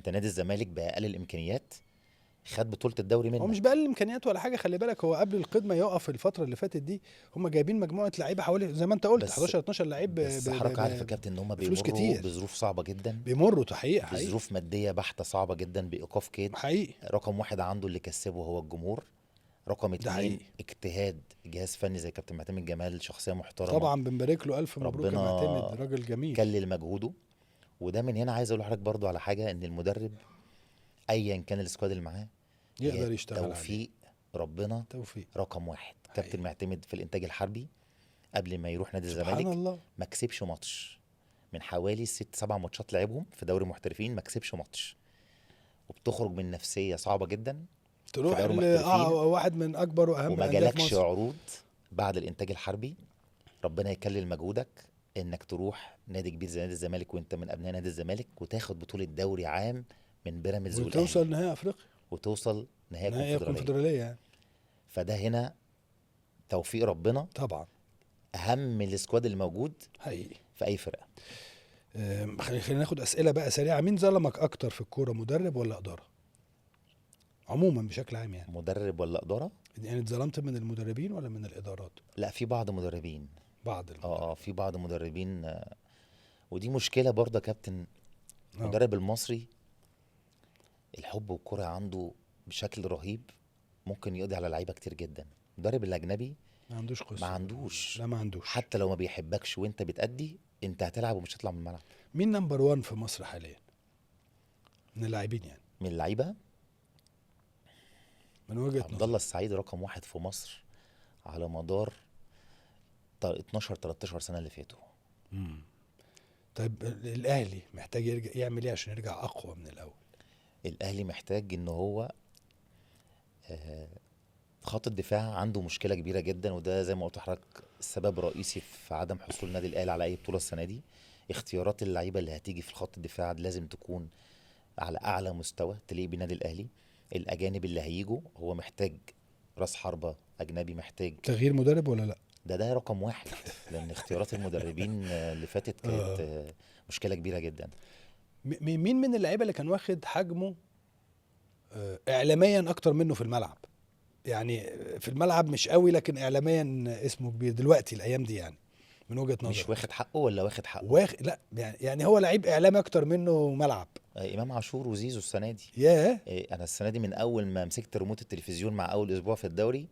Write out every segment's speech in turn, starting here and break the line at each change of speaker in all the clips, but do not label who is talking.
انت نادي الزمالك باقل الامكانيات خد بطوله الدوري منك.
هو مش باقل الامكانيات ولا حاجة، خلي بالك هو قبل القدمه يقف الفترة اللي فاتت دي هم جايبين مجموعة لعيبة حوالي زي ما انت قلت 11 12 لعيب.
بس حضرتك عارف يا كابتن ان هم بيمروا بظروف صعبة جدا،
بيمروا حقيقي
بظروف مادية بحته صعبة جدا، بايقاف كيد
حقيقي.
رقم واحد عنده اللي كسبه هو الجمهور، رقم 2 اجتهاد جهاز فني زي كابتن معتمد جمال، شخصية محترمه
طبعا بنبارك له، الف مبروك يا معتمد، راجل جميل
كلل مجهوده. وده من هنا عايز اقول لحضرتك برضو على حاجة، ان المدرب ايا كان ال squad اللي معاه
يقدر يشتغل عليه.
توفيق ربنا
توفيق
رقم واحد. كابتن معتمد في الانتاج الحربي قبل ما يروح نادي الزمالك ما كسبش ماتش من حوالي 6-7 ماتشات لعبهم في دوري المحترفين، ما كسبش ماتش، وبتخرج من نفسية صعبة جدا
تروح واحد من اكبر واهم
وما جالكش عروض بعد الانتاج الحربي. ربنا يكلل مجهودك انك تروح نادي كبير زي نادي الزمالك وانت من ابناء نادي الزمالك، وتاخد بطوله دوري عام من بيراميدز والاهلي،
وتوصل نهائي افريقيا،
وتوصل نهائي الكونفدراليه
يعني.
فده هنا توفيق ربنا
طبعا،
اهم من ال squad اللي موجود
حقيقي
في اي فرقه.
خلينا ناخد اسئلة بقى سريعة. مين ظلمك اكتر في الكورة، مدرب ولا ادارة؟ عموما بشكل عام يعني.
مدرب ولا ادارة؟
يعني اتظلمت من المدربين ولا من الادارات؟
لا، في بعض مدربين،
بعض المدربين.
في بعض مدربين، ودي مشكلة برضه يا كابتن. المدرب المصري الحب والكره عنده بشكل رهيب، ممكن يقضي على لعيبة كتير جدا. المدرب الاجنبي
ما عندوش قصة،
ما عندوش،
لا ما عندوش.
حتى لو ما بيحبكش وانت بتأدي انت هتلعب ومش هتطلع من الملعب.
مين number 1 في مصر حاليا من اللاعبين يعني؟
من اللعيبة
من وجهه
عبد الله السعيد رقم 1 في مصر على مدار 12-13 سنة اللي فاتوا.
طيب الاهلي محتاج يرجع يعمل ايه عشان يرجع اقوى من الاول؟
الاهلي محتاج ان هو خط الدفاع عنده مشكلة كبيرة جدا، وده زي ما قلت لحضرتك السبب الرئيسي في عدم حصول النادي الاهلي على اي بطوله السنة دي. اختيارات اللعيبة اللي هتيجي في خط الدفاع لازم تكون على اعلى مستوى تليق بالنادي الاهلي. الاجانب اللي هيجوا هو محتاج راس حربه اجنبي، محتاج
تغيير مدرب ولا لا؟
ده رقم 1، لان اختيارات المدربين اللي فاتت كانت مشكلة كبيرة جدا.
مين من اللعيبة اللي كان واخد حجمه اعلاميا اكتر منه في الملعب؟ يعني في الملعب مش قوي لكن اعلاميا اسمه كبير دلوقتي الايام دي يعني، من وجهه نظرك.
مش واخد حقه ولا واخد حقه؟
لا يعني هو لعيب اعلامي اكتر منه ملعب.
امام عاشور وزيزو السنة دي.
ياه.
انا السنة دي من اول ما مسكت ريموت التلفزيون مع اول اسبوع في الدوري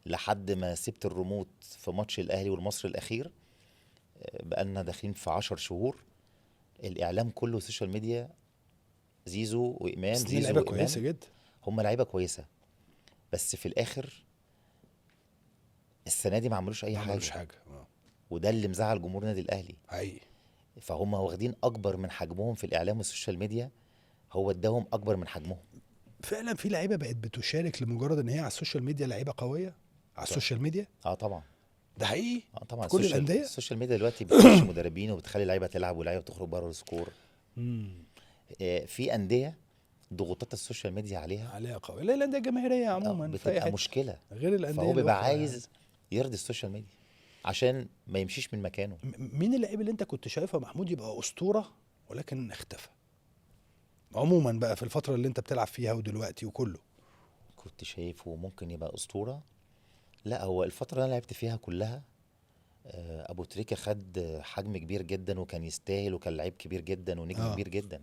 لحد ما سبت الريموت في ماتش الاهلي والمصري الاخير، بقالنا داخلين في 10 شهور، الاعلام كله ال social media زيزو وامام. زيزو
لعيبة كويسة جدا،
هم لعيبة كويسة، بس في الاخر السنة دي ما عملوش اي حاجة،
ما عملوش حاجة.
وده اللي مزعل جمهور النادي الاهلي
حقيقي.
فهم واخدين اكبر من حجمهم في الاعلام وال social media، هو اداهم اكبر من حجمهم
فعلا. في لعيبة بقت بتشارك لمجرد ان هي على ال social media لعيبة قوية على ال social media.
طبعا
ده حقيقي.
طبعا
كل الاندية
ال social media دلوقتي بتخش مدربين وبتخلي لعيبة تلعب ولاعيبه تخرج بره ال score. في اندية ضغوطات ال social media عليها
قوية. لا الاندية الجماهيرية عموما
بتبقى مشكلة
غير الاندية،
فهو بيبقى عايز يرضي ال social media عشان ما يمشيش من مكانه.
مين اللعيب اللي انت كنت شايفه محمود يبقى اسطورة ولكن اختفى عموما بقى في الفترة اللي انت بتلعب فيها ودلوقتي وكله؟
كنت شايفه ممكن يبقى اسطورة؟ لا، هو الفترة اللي انا لعبت فيها كلها ابو تريكه خد حجم كبير جدا وكان يستاهل، وكان لعيب كبير جدا ونجم كبير جدا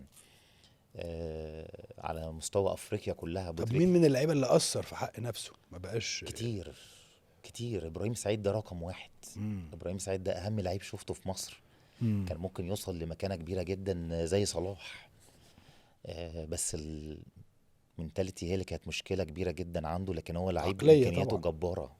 على مستوى افريقيا كلها.
طب مين من اللعيبة اللي اثر في حق نفسه ما بقاش؟
كتير كتير. ابراهيم سعيد ده رقم 1. ابراهيم سعيد ده اهم لعيب شفته في مصر. كان ممكن يوصل لمكانه كبيرة جدا زي صلاح، بس ال mentality هي اللي كانت مشكلة كبيرة جدا عنده، لكن هو لعيب امكانياته جبارة.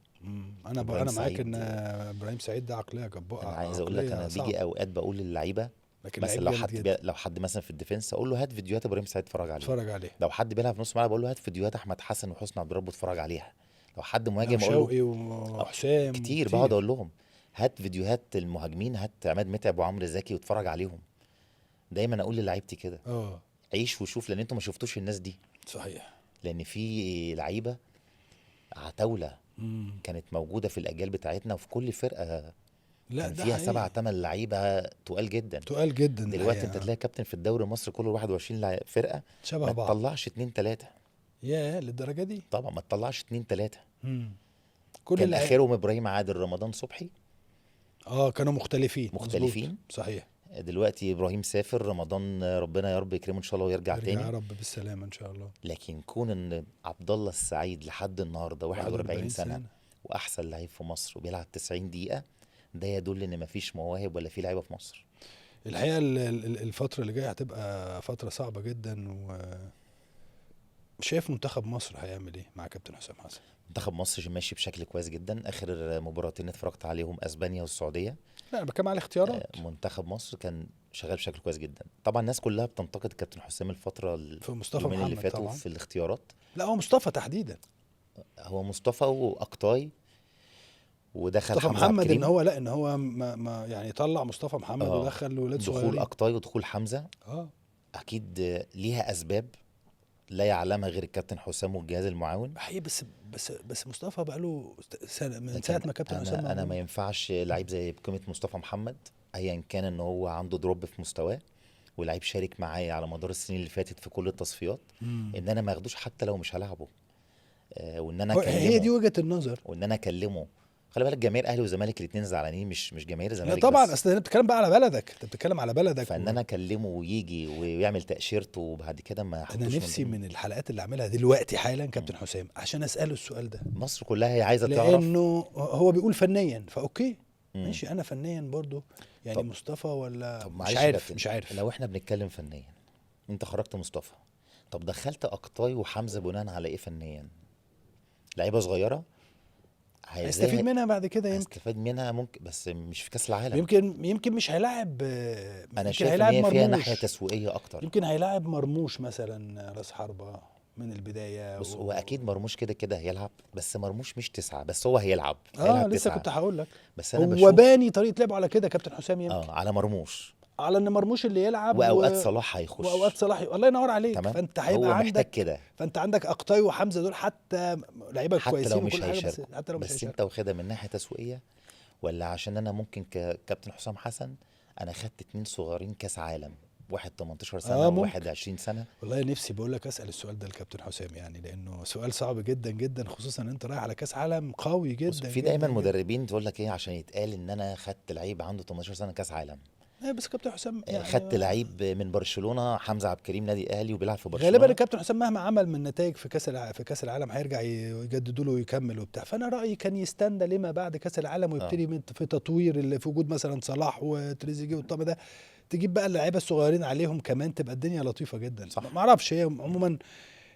انا معاك ان ابراهيم سعيد ده عقلية جبارة.
انا عايز اقول لك، انا بيجي اوقات بقول للعيبة مثلا لو حد مثلا في ال defense اقول له هات فيديوهات ابراهيم سعيد اتفرج عليها. لو حد بيلعب في نص ملعب اقول له هات فيديوهات احمد حسن وحسني عبد ربه اتفرج عليها. لو حد مهاجم اقول له
شوقي وحسام
كتير، بقعد اقول لهم هات فيديوهات المهاجمين، هات عماد متعب وعمرو زكي واتفرج عليهم. دايما اقول للعيبتي كده، عيش وشوف، لان انتوا ما شفتوش الناس دي.
صحيح،
لان في لعيبة عتاوله كانت موجودة في الاجيال بتاعتنا وفي كل فرقه
لا
كان
ده
فيها
حقيقي.
7 8 لعيبة تقال جدا.
تقال جدا
دلوقتي
الحقيقة.
انت تلاقي كابتن في الدوري المصري كله 21 فرقه
شبه
ما
بعض.
تطلعش 2 3.
يا للدرجة دي؟
طبعا ما تطلعش 2 3.
كل
كان
اللعيبة
اخرهم ابراهيم عادل، رمضان صبحي.
كانوا مختلفين.
مختلفين.
مظبوط. صحيح.
دلوقتي ابراهيم سافر، رمضان ربنا يا رب يكرمه ان شاء الله ويرجع
يرجع
تاني
يا رب بالسلامة ان شاء الله.
لكن كون ان عبد الله السعيد لحد النهارده 41 سنة واحسن لعيب في مصر وبيلعب 90 دقيقة، ده يدل ان مفيش مواهب ولا في لعيبة في مصر.
الحقيقة الفترة اللي جاية هتبقى فترة صعبة جدا. و شايف منتخب مصر هيعمل ايه مع كابتن حسام حسن؟
منتخب مصر ماشي بشكل كويس جدا. اخر مباراتين اتفرجت عليهم اسبانيا والسعودية.
لا انا بتكلم على الاختيارات.
منتخب مصر كان شغال بشكل كويس جدا. طبعا الناس كلها بتنتقد كابتن حسام الفترة
في مصطفى محمد
اللي فاتوا
طبعا
في الاختيارات.
لا هو مصطفى تحديدا،
هو مصطفى واقطاي ودخل
مصطفى
حمزة
محمد، ان هو لا ان هو ما يعني طلع مصطفى محمد ودخل ولاد صغيرين.
دخول اقطاي ودخول حمزة اكيد ليها اسباب لا يعلمها غير الكابتن حسام والجهاز المعاون.
حقيقي بس بس بس مصطفى بقى له سنة من ساعة ما كابتن حسام.
انا ما ينفعش لعيب زي بقيمة مصطفى محمد ايا كان ان هو عنده drop في مستواه ولعيب شارك معايا على مدار السنين اللي فاتت في كل التصفيات، ان انا ما اخدوش حتى لو مش هلعبه. وان انا اكلمه،
هي دي وجهه النظر،
وان انا اكلمه. خلي بالك جماهير اهلي وزمالك الاثنين زعلانين، مش جماهير زمالك.
لا طبعا، اصل انت بتتكلم بقى على بلدك، انت بتتكلم على بلدك.
فان انا اكلمه ويجي ويعمل تاشيرته وبعد كده ما
انا نفسي من الحلقات اللي اعملها دلوقتي حالا كابتن حسام عشان اساله السؤال ده.
مصر كلها هي عايزه تعرف،
لانه هو بيقول فنيا ف okay ماشي، انا فنيا برضو يعني
طب
مصطفى ولا
طب
مش عارف، مش عارف.
لو احنا بنتكلم فنيا، انت خرجت مصطفى، طب دخلت اقطاي وحمزة بناء على ايه فنيا؟ لعيبة صغيرة
هيستفيد منها بعد كده، يمكن
هيستفيد منها ممكن، بس مش في كاس العالم.
يمكن مش هيلاعب.
انا شايف ان هي فيها ناحية تسويقية اكتر.
يمكن هيلاعب مرموش مثلا راس حربه من البداية.
بص هو اكيد مرموش كده كده هيلعب، بس مرموش مش 9، بس هو هيلعب.
لسه كنت هقول لك،
بس انا
هو
بشوف
باني طريقه لعبه على كده كابتن حسام، يمكن
على مرموش،
على ان مرموش اللي يلعب،
واوقات صلاح هيخش،
واوقات صلاح الله ينور عليك.
تمام؟
فانت هيبقى عندك
كده،
فانت عندك اقطاي وحمزة دول حتى لعيبة كويسين
حتى لو مش
وكل حاجة،
هيشاركوا،
بس حتى لو مش
بس
هيشاركوا.
انت واخدها من ناحية تسويقية، ولا عشان انا ممكن ككابتن حسام حسن انا خدت 2 صغيرين كاس عالم، واحد 18 سنة وواحد 20 سنة.
والله نفسي بقول لك اسال السؤال ده للكابتن حسام، يعني لانه سؤال صعب جدا جدا، خصوصا انت رايح على كاس عالم قوي جدا.
في دايما مدربين تقول لك ايه عشان يتقال ان انا خدت لعيب عنده 18 سنة كاس عالم.
بس كابتن حسام يعني
خدت لعيب من برشلونة، حمزة عبد الكريم نادي اهلي وبيلعب في برشلونة.
غالبا الكابتن حسام مهما عمل من نتائج في كاس العالم هيرجع يجددوا له ويكمل وبتاع. فانا رايي كان يستنى لما بعد كاس العالم ويبتدي في تطوير اللي في وجود مثلا صلاح وتريزيجيه والطقم ده، تجيب بقى اللعيبة الصغيرين عليهم كمان، تبقى الدنيا لطيفة جدا.
صح.
ما اعرفش، هي عموما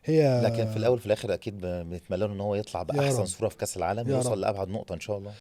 هي،
لكن في الاول في الاخر اكيد بنتمنى له ان هو يطلع باحسن صوره في كاس العالم ويوصل لابعد نقطة ان شاء الله.